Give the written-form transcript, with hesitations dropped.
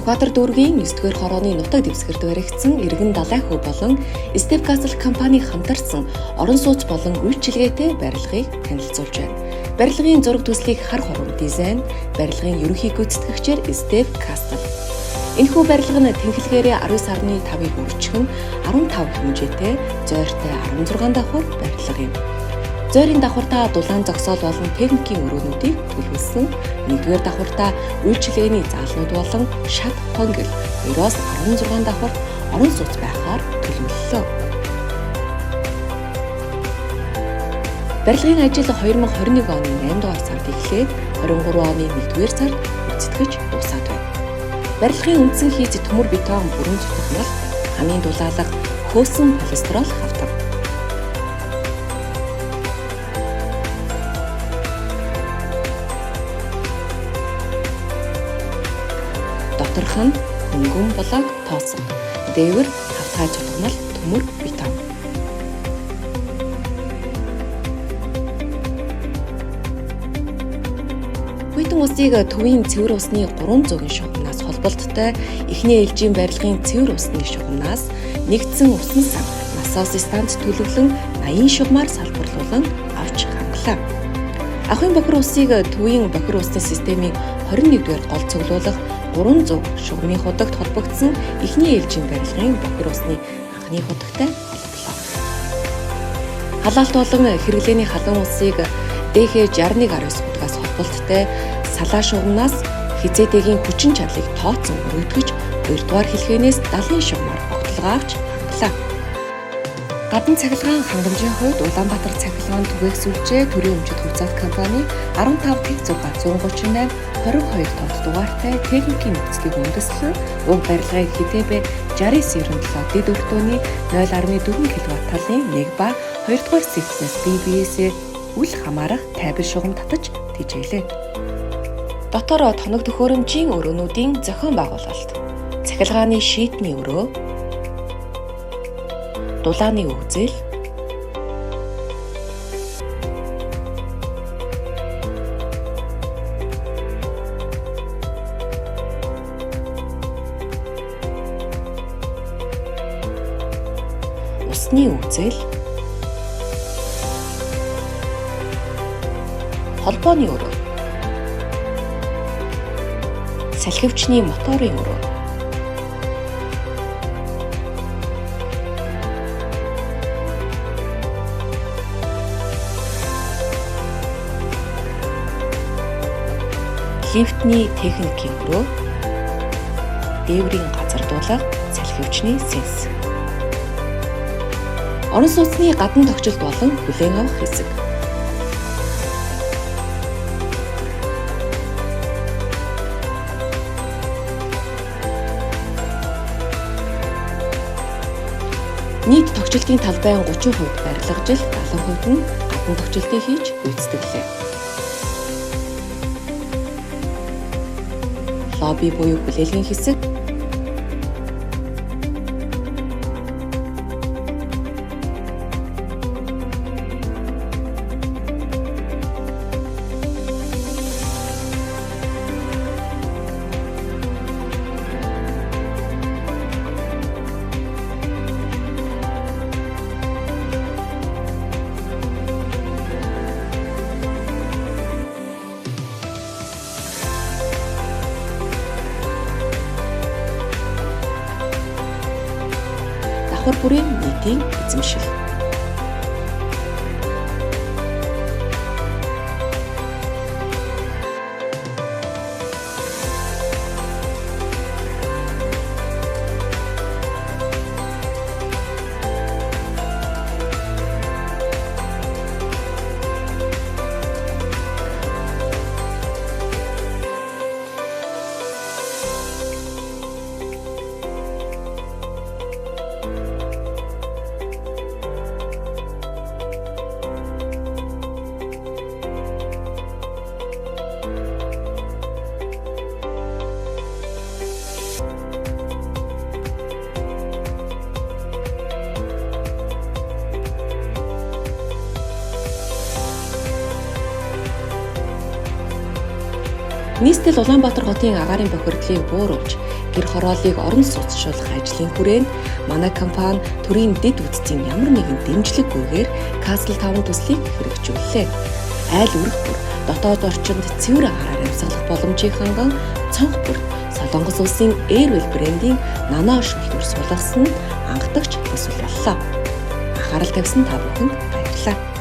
Сүхбаатар дүүргийн 9-р хорооны нутаг дэвсгэрт баригдсан Эргэн Далай хүү болон Step Castle компани хамтарсан орон сууц болон үйлчилгээтэй барилгыг танилцуулж байна. Барилгын зураг төслийг хар хором дизайн, барилгын ерөнхий гүйцэтгэгчээр Step Castle. Энэхүү барилга нь тэнхлэгээрээ 19.5-ыг үржихэн 15 хэмжээтэй зойртой 16 давхар барилга юм. Зойрын давхартаа дулаан зогсоол болон техникийн өрөөнүүдийг төлөвлөсөн. 1-р давхартаа үйлчилгээний заалнууд болон шат хонгил 2-оос 16 давхарт орон сууц байхаар төлөвлөлөө. Барилгын ажил 2021 оны 8 дугаар сард эхлээд 23 оны 1-р сард гүйцэтгэж дуусаад байна. Барилгын үндсэн хийц төмөр бетон бүрэн цутгамал, ханын дулаалга, хөөсөн полистерол хавтав. Доторх нь хөнгөн блок тоосго, дээвэр хавтгай цутгамал, төмөр бетон. Хүйтэн усыг төвийн цэвэр усны 300-ын шугамнаас холболттой эхний ээлжийн барилгын цэвэр усны шугамнаас нэгдсэн усан сан насос станц төлөвлөн 80 шугамар салбарлуулан авч хангалаа. Ахуйн бохир усыг төвийн бохир усны системийн 21-р гол цуглуулах 300 шугамын худагт холбогдсон эхний ээлжийн барилгын бохир усны анхны худагтай холболоо. Халаалт болон хэрэглээний халуун усыг ДХ 61.9 худагаас холболттой салаа шугамнаас хизээдэгийн хүчин чадлыг тооцон өргөтгөж 2-р хэлхээнээс 70 шугамар огтлогоо авч хангалаа. Гадна цахилгаан хангамжийн хувьд Улаанбаатар цахилгаан түгээх сүлжээ төрийн өмчит хувьцаат компани 15 тэг 6 138 22 тод дугаартай техникийн нөхцөлийг үндэслэн уг барилгыг хитээбэ 6997 дэд өртөөний 0.4 кВт талын 1 ба 2-р секцээс бие биесээ үл хамаарах тайван шугам татаж тэжээлээ. Дотор тоног төхөөрөмжийн өрөөнүүдийн зохион байгуулалт, цахилгааны шийдний өрөө, дулааны үзэл, усны үзэл, холбооны өрөө, салхивчны моторын өрөө, лифтний техникийн өрөө, дээврийн газар дуулах, салхивчны сенс. Орон сууцны гадна тогтчлт болон хүлээн авах хэсэг. Нийт тогтчлтын талбайн 30% барилгажил, 70% нь гадна тогтчлтыг хийж гүйцэтгэлээ. Лобби буюу хүлээлгийн хэсэг, давхар бүрийн нийтийн эзэмшил. Нийслэл Улаанбаатар хотын агаарын бохирдлыг бууруулж, гэр хорооллыг орон сууцшуулах ажлын хүрээнд манай компани төрийн дэд бүтцийн ямар нэгэн дэмжлэггүйгээр Castle Town төслийг хэрэгжүүллээ. Айл өрх бүр дотоод орчинд цэвэр агаараар амьсгалах боломжийг ханган цонх бүрт Солонгос улсын Airwell брендийн нано шүлтүр суулгасан нь анхдагч төсөл боллоо. Анхаарал тавьсан та бүхэнд баярлалаа.